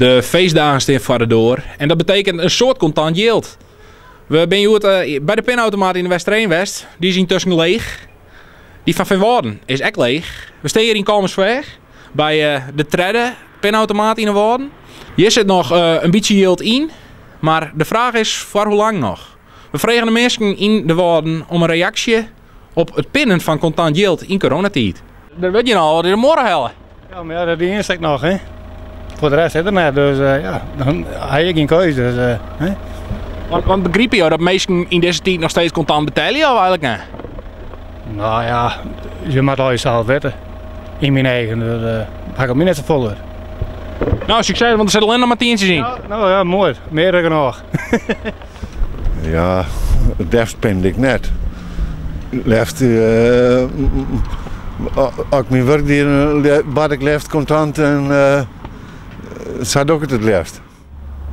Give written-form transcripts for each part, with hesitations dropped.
De feestdagen stean foar de doar en dat betekent in soad kontant jild. We binne hjoed by de pinautomaat yn de Westereen west. Dy is yntusken leech. Dy fan Feanwâlden is ek leech. We stean hjir yn Kollumersweach by de tredde pinautomaat yn de Wâlden. Hjir sit noch in bytsje jild yn, mar de fraach is foar hoe lang noch. We fregen de minsken yn de Wâlden om in reaksje op it pinnen fan kontant jild yn coronatiid. Der wurdt hjir al wat yn de muorre helle. Ja, mar ja, dat is ek noch, hè. Foar de rest is der net, dus ja, dan ha je gjin keus, dus, hè. Want begripe jo dat minsken yn dizze tiid noch steeds kontant betelje of eigenlik net? Nou ja, je moatte al jesels witte. Yn myn eigen, dus ha ik op my net safolle út. Nou, sukses, want der sitte allinne noch mar tientsjes yn. Ja, nou ja, moai. Mear dan genôch. Ja, it leafst pin ik net. Leafst, as ik myn wurk dien ha, bar ik leafst kontant en sa doch ik it it leafst.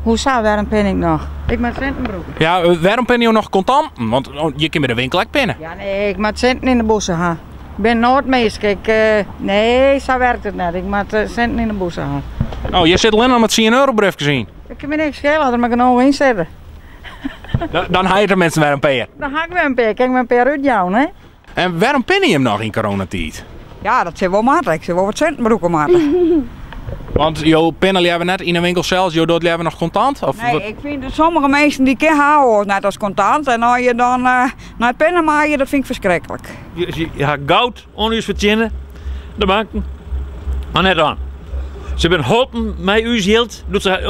Hoesa, wêrom pin ik noch? Ik moat sinten brûke. Ja, wêrom pinne jo noch kontanten? Want je kinne by de winkel ek pinne. Ja, nee, ik moat sinten yn de bûse ha. Ik bin in âld minske. Ik, nee, sa werkt it net. Ik moat sinten yn de bûse ha. No, hjir sit allinne noch mar tsien eurobriefkes yn. It kin my niks skele, as der mar genôch yn sitte. Dan ha je tenminsten wer in pear. Dan ha ik wer in pear, kin ik wer in pear útjaan, hè. En wêrom pinne jim noch yn coronatiid? Ja, dat sil wol moatte. Ik sil wol wat sinten brûke moatte. Want jo pinne leaver net yn de winkel sels, jo docht leaver noch kontant? Of Nee, ik fyn dat sommige minsken dy kinne ha oars net as kontant. En as je dan nei it pinnen meie, dat fyn ik ferskriklik. Je ha goud oan ús fertsjinne, de banken, mar net oan. Se binne holpen mei ús jild doe't se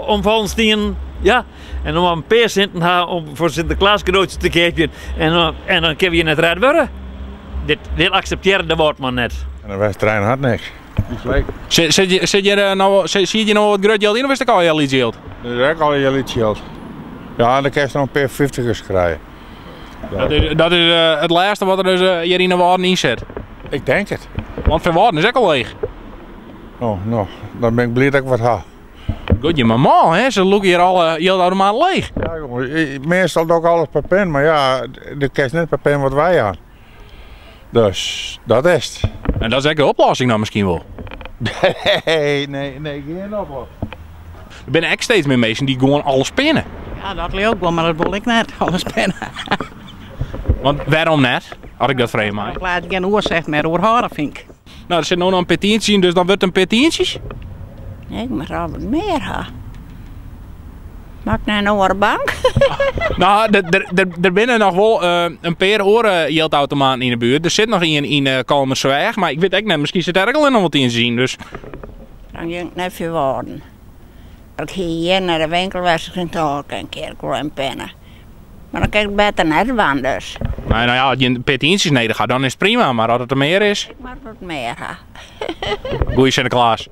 omfallen stienen. Ja, en om in pear sinten ha om foar Sinteklaas cadeautjes te keapjen en, en dan kinne we hjir net red wurde. Dit, dit akseptearret de Wâldman net. En de Westereen hat niks. Sit, sit, sit hjir eh, no, sit, siet hjir no wat grut jild yn of is it ek allegear lyts jild? Dat is ek allegear lyts jild. Ja, en dan kinst noch in pear fyftigers krije. Dat is, dat is eh, it lêste wat der dus eh, hjir yn de Wâlden yn sit. Ik denk it. Want Feanwâlden is ek al leech. Oh, no, dan bin ik bliid dat ik wat ha. Goed, je maar mal, hè? Se lûke hjir alle jildautomaten leech. Ja, jongen, meastal doch ik alles per pin, mar ja, do kinst net per pin wat wy ha. Dus, dat is it. En dat is ek de oplossing dan miskien wol? Nee, nee, nee, gjin oplossing. Der binne ek steeds mear minsken dy't gewoan alles pinne. Ja, dat leau ik wol, mar dat wol ik net, alles pinne. Want wêrom net, as ik dat freegje mei? Ik laat gjin oersicht mear oerhâlde, fyn ik. No, der sit no noch in pear tientsjes yn, dus dan wurdt it in pear tientsjes. Nee, ik moat al wat mear ha. Moat ik nei in oare bank? No, der binne noch wol in pear oare jildautomaten yn de buert. Der sit noch ien yn Kollumersweach, mar ik wit ek net, miskien sit dêr ek allinne noch wol tientsjes yn. Dus. Dan gean ik nei Feanwâlden. Ik hie hjir nei de winkel west, ik tink, oh, kin ik wol even pinne. Mar dan kin ik better net dwaan dus. Nee, no ja, as je in pear tientsjes nedich ha, dan is it prima, mar as it der mear is. Ik moat wat mear ha. Goeie Sinteklaas.